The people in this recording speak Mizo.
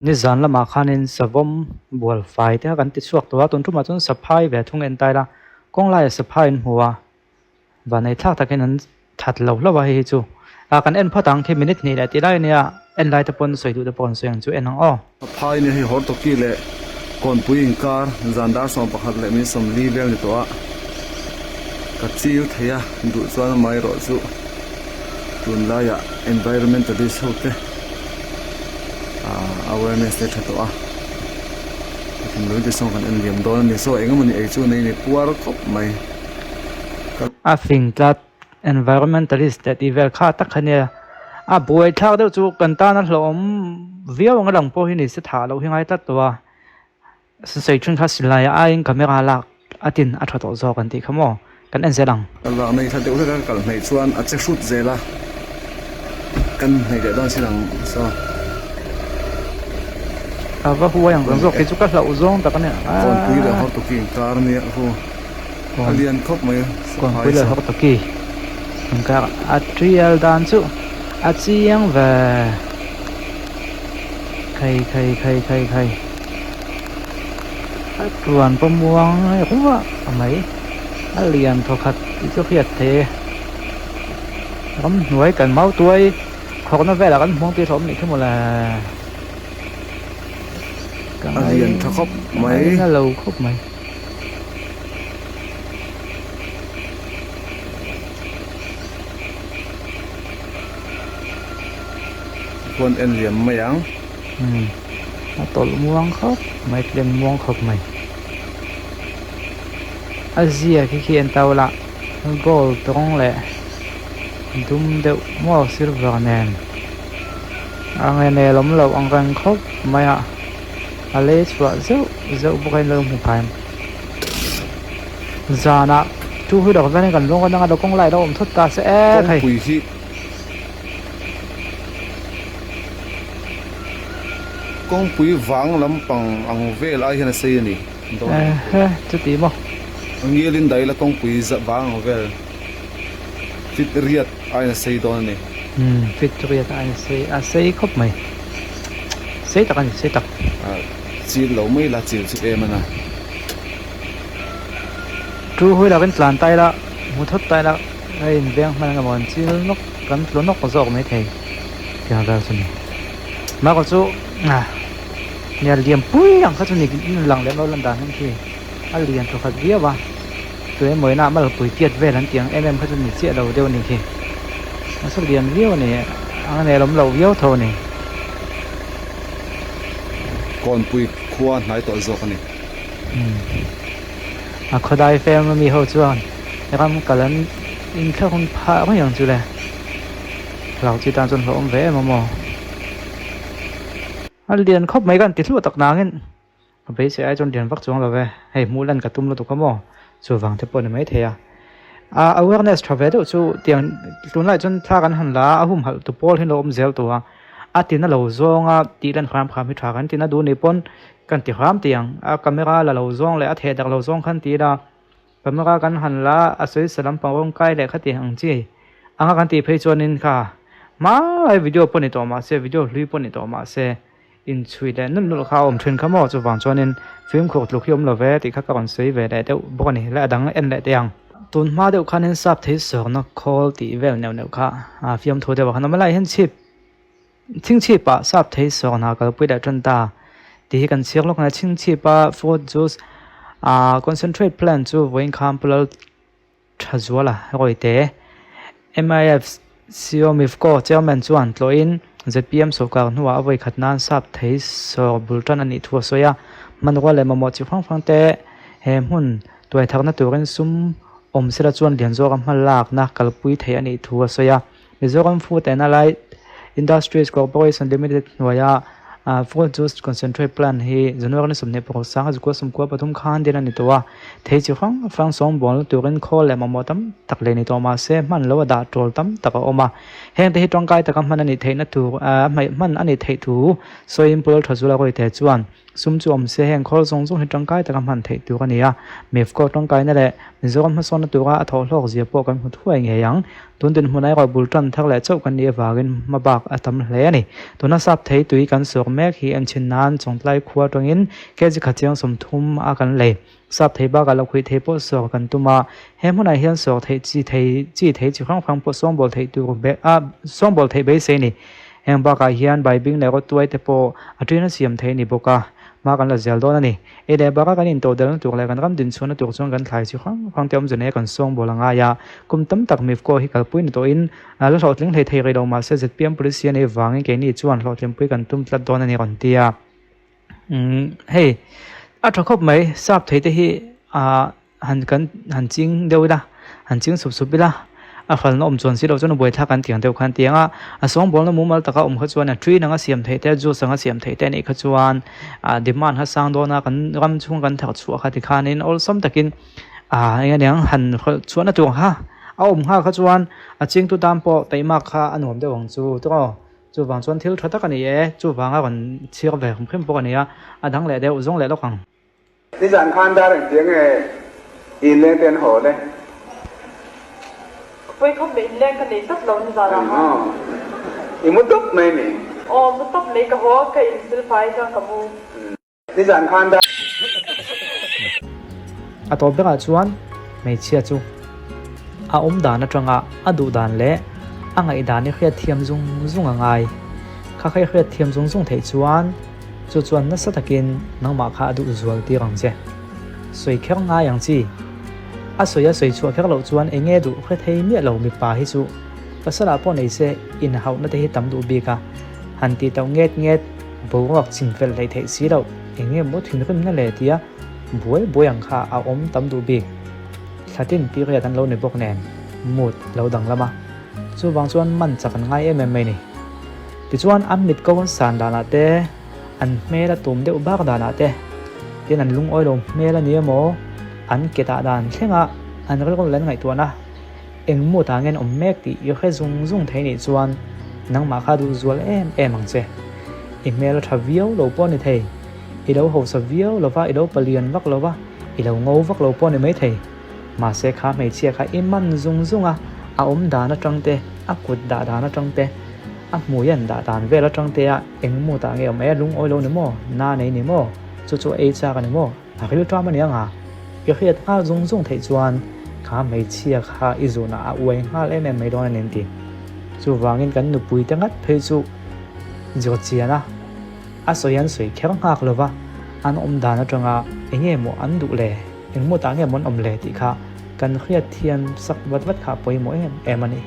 Nizan lamah khanin savawm bual fai te kha kan ti chhuak tawh a, tun tumah chuan saphai ve thung en ta ila, kawng laiah saphai an hmu a, vanei thlak takin an that lo hlauh a hei hi chu ah kan en phawt ang khi minute hnih leh tih lai ania en lai te pawn sawi duh te pawh an sawi ang chu en ang aw. Saphai nia hei Hortoki leh Kawnpui inkar zan dar 11 leh min 40 vel ni tawh a, ka chil thei a duh chuan amaherawh chu tunlaiah environmentalist ho te. Awareness te tha tawh a thinlung te sawn kan en liam dawn a ni saw eng emawni ei chu nei ni puar khawp mai a fing tlat environmentalist te tih vel kha tak kha nia a buai thlak deuh chu kan tan a hlauhawm viau ang a lang pawh hi ni se thah loh hi ngai tlat tawh a sawi thin kha silai aiin camera lak a tin a tha tawh zawk an tih kha maw kan en zel ang. Lak nei thla deuh hlek a ka kal hnaih chuan a che hrut zel a, kan hnaih leh dawn sin ang saw. A va huai ang zawng zawk kei chu ka hlauh zawng tak a nia. Kawnpui leh Hortoki inkar a nia hu a lian khawp mai a Kawnpui leh Hortoki inkar a tial dan chu a chiang ve. Khai khai khai khai khai. A tuan pawh muang ruah mai a lian thaw khat tih chu hriat theih e ramhnuai kan mau tuai khawrhna velah kan hmuang tih hlawm nih khi mawle ka A lian tha khawp mai. Ngaina lo khawp mai. Khuan en liam mai ang. Umm a tawlh muang khawp mai tlem muang khawp mai a zia khi khi en tau la gold rawng leh dum deuh maw silver nen a nge nel awm loh ang reng khawp mai a a lei chhuah zeuh zeuh bawk a in lo hmu phai ang zanah two wheeler vel kan luang a kawng lai a lo awm thut ta se e khai. Kawngpui vang lampang ang vel ai hian a sei a ni. Ehe, chuti maw? Ngilin daila kawngpui vang ang vel fit riat aiin a sei dawn a ni. Umm, fit riat aiin a sei, a sei khawp mai. Sei tak a ni, sei tak. Chil lo mai la, chil chu em a na. Two wheeler in tlan ta ila, hmu thawt ta ila. A inveng hman anga maw an chil nawk kan tlu nawk zawk mai thei tiang vel chu ni. Mahka chu nia lian pui ang kha chu ni lang lem lo lan dan hian khi a lian thaw khat viau a, tuemaw ina malpui tiat vel an tih ang em em kha chu ni chiah lo deuh a ni khi. Mahse lian viau a ni a nelawm loh viau tho a ni. Kawnpui khua hnai tawh zawk a ni. A khawdai fem ami ho chuan ram kal an inthlahun phah mai ang chu le. Hlau chi tan chuan hlauhawm ve em a maw. A lian khawp mai kan ti hluah tak nangin a beisei ai chuan lian vak chuang lo ve. Hei hmuh lan ka tum lutuk a maw chuvang te pawh a ni mai thei a. A awareness tha ve deuh chu tiang tunlai chuan thla kan han la a, a humhalh tu pawl hi an lo awm zel tawh a. A tina lo zawnga tih lan hram hram hi tha kan tina duh ni pawn Kan ti hram tih ang, a camera la lo zawng leh a theh dak lo zawng khan ti ila, camera kan han la a sawi sa lampang rawng kai leh kha ti ang chi anga kan tih phei chuanin kha hmalai video pawh ni tawh mahse video hlui pawh ni tawh mahse inchhui leh nulh nulh kha a awm thin kha maw chuvang chuanin fimkhur tluk hi awm lo ve tih kha ka rawn sawi ve leh deuh bawk a ni le a dang en leh teh ang. Tun hma deuh khanin sap thei sawrna khawl tih vel neuh neuh kha a fiamthu deuh ah khan awm a lai hian chhip Chhingchhipah sap thei sawk hna kalpui leh tan ta tih hi kan chhiar lawk a Chhingchhipa fruit juice ah concentrate plant chu vawiin khan Pu Lal Thazuala Rawite MIF CEO Mifco chairman chuan tlawhin zpm sawrkar hnuah a vawikhat nan sap thei sawr bul tan a nih thu a sawi a. Hmanrua leh mamawh chi hrang hrang te he hmun tuai tharna turin sum awm sela chuan lian zawka hma lakna kalpui thei a nih thu a sawi a. Mizoram Food and Allied Industries Corporation Limited hnuaia Fruit Juice Concentrate Plant hi January ni 26 sanga zukua 13 khan din a ni tawh a. Thei chi hrang hrang sawngbawl turin khawl leh mamawh tam tak lei ni tawh mah se hman lo a dah tawl tam tak a awm a. Heng te hi tangkai taka hman a nih theihna tur hman a nih theih thu sawiin Pu Lalthazuala Rawite chuan. Sum chu awm se heng khawl zawng zawng hi tangkai taka hman theih tur a ni a, Mifco tangkaina leh Mizoram hmasawnna tura a thawh hlawk zia pawh kan hmu thuai ngei ang. Tun dinhmun erawh bul tan thar leh chauh kan nih avangin hma bak a tam hle a ni. Tuna sap thei tui kan sawr mek hi enchhin nan Chawngtlai khua atangin kg khat chiang 30 a kan lei. Sap thei bakah lo khuih thei pawh sawr kan tum a, he hmunah hian sawr theih chi thei chi thei chi hrang hrang pawh sawngbawl theih tur a sawngbawl theih beisei a ni. Heng bakah hian baibing leh rawtuai te pawh a ṭin a siam thei a ni bawk a, hma kan la zel dawn a ni. Ei leh baka kan intodelna tur leh kan ram dinchhuahna tur chuan kan thlai chi hrang hrang te awmze nei a kan sawngbawl a ngai a, kum tam tak Mifco hi kalpui ni tawhin la hlawhtling hlei thei rih lo mahse zpm policy a neih vangin keini chuan hlawhtlinpui kan tum tlat dawn a ni rawn ti a. Umm hei a tha khawp mai sap thei te hi ah han kan han ching deuh ila han ching sup sup ila a hralna awm chuan silo chuan a buaithlak an tih ang deuh khan tiang a a sawngbawl na mumal taka awm kha chuan a train anga siam theih te juice anga siam theih te anih kha chuan ah demand kha sang dawn a kan ram chhung kan thar chhuah kha tikhanin awlsam takin ah eng aniang han hralh chhuahna tur kha a awm nghal kha chuan a chingtu tan pawh taihmak kha a nuam deuh ang chu tawh. Chuvang chuan thil tha tak a ni e, chuvanga rawn chhiar ve hrim hrim bawk a ni a, a dang leh deuh zawng leh lawk ang. Nizan khan dar engtia nge inleng te an haw le? Ka pawi khawp mai, inleng ka nei tlat lo nizan ah khan. I mu tawp mai ni? Aw, mu tawp mai, ka haw, ka insilfai chuan ka mu. Nizan khan dar. A tawp berah chuan hmeichhia chu a awm dan atanga a duh dan leh a ngaihdan i hriat thiam zung zung a ngai. Kha kha i hriat thiam zung zung theih chuan chu chuan nasa takin nangmah kha a duh zual tir ang che. Sawi kher ngai ang chi. A sawi a sawi chhuah kher loh chuan eng nge duh hre thei miah lo mipa hi chu pasal ah pawh nei se inhauhna te hi tam duh bik a, han tih tauh nget nget. Boruak chinfel hleih theih si loh, eng nge maw thinrimna le tia buai buai ang kha a awm tam duh bik. Thlatin period an lo ni bawk nen mood lo danglam a, chuvang chuan man chak an ngai em em mai ni. Tichuan an mit ko an san danah te, an hmel a tum deuh bak danah te, tin an lungawi lo hmel a ni emaw, an ke dah dan thlenga an rilru lan ngaihtuahna eng mood ah nge an awm mek tih i hre zung zung thei nih chuan nangmah kha duh zual em em ang che. I hmel a tha viau lo pawh a ni thei, i lo hausa viau lo va, i lo palian vak lo va, i lo ngo vak lo pawh a ni mai thei. Mahse kha hmeichhia kha i man zung zung a, a awm dan atang te, a kut dah dan atang te, a hmui an dah dan vel atang te a eng mood ah nge awm e, lungawi lo ni maw, na nei ni maw, chu chu ei chak a ni maw? A ril ṭam a nia nga, i hriat nghal zung zung theih chuan kha hmeichhia kha i zunah a uai nghal em em mai dawn a ni an ti. Chuvangin kan nupui te ngat phei chu zirchian a, a sawi an sawi kher nghak lova, an awm dan atanga eng nge maw an duh le, eng maw tah nge maw an awm le tih kha kan hriat thiam sak vat vat kha a pawimawh em em a ni.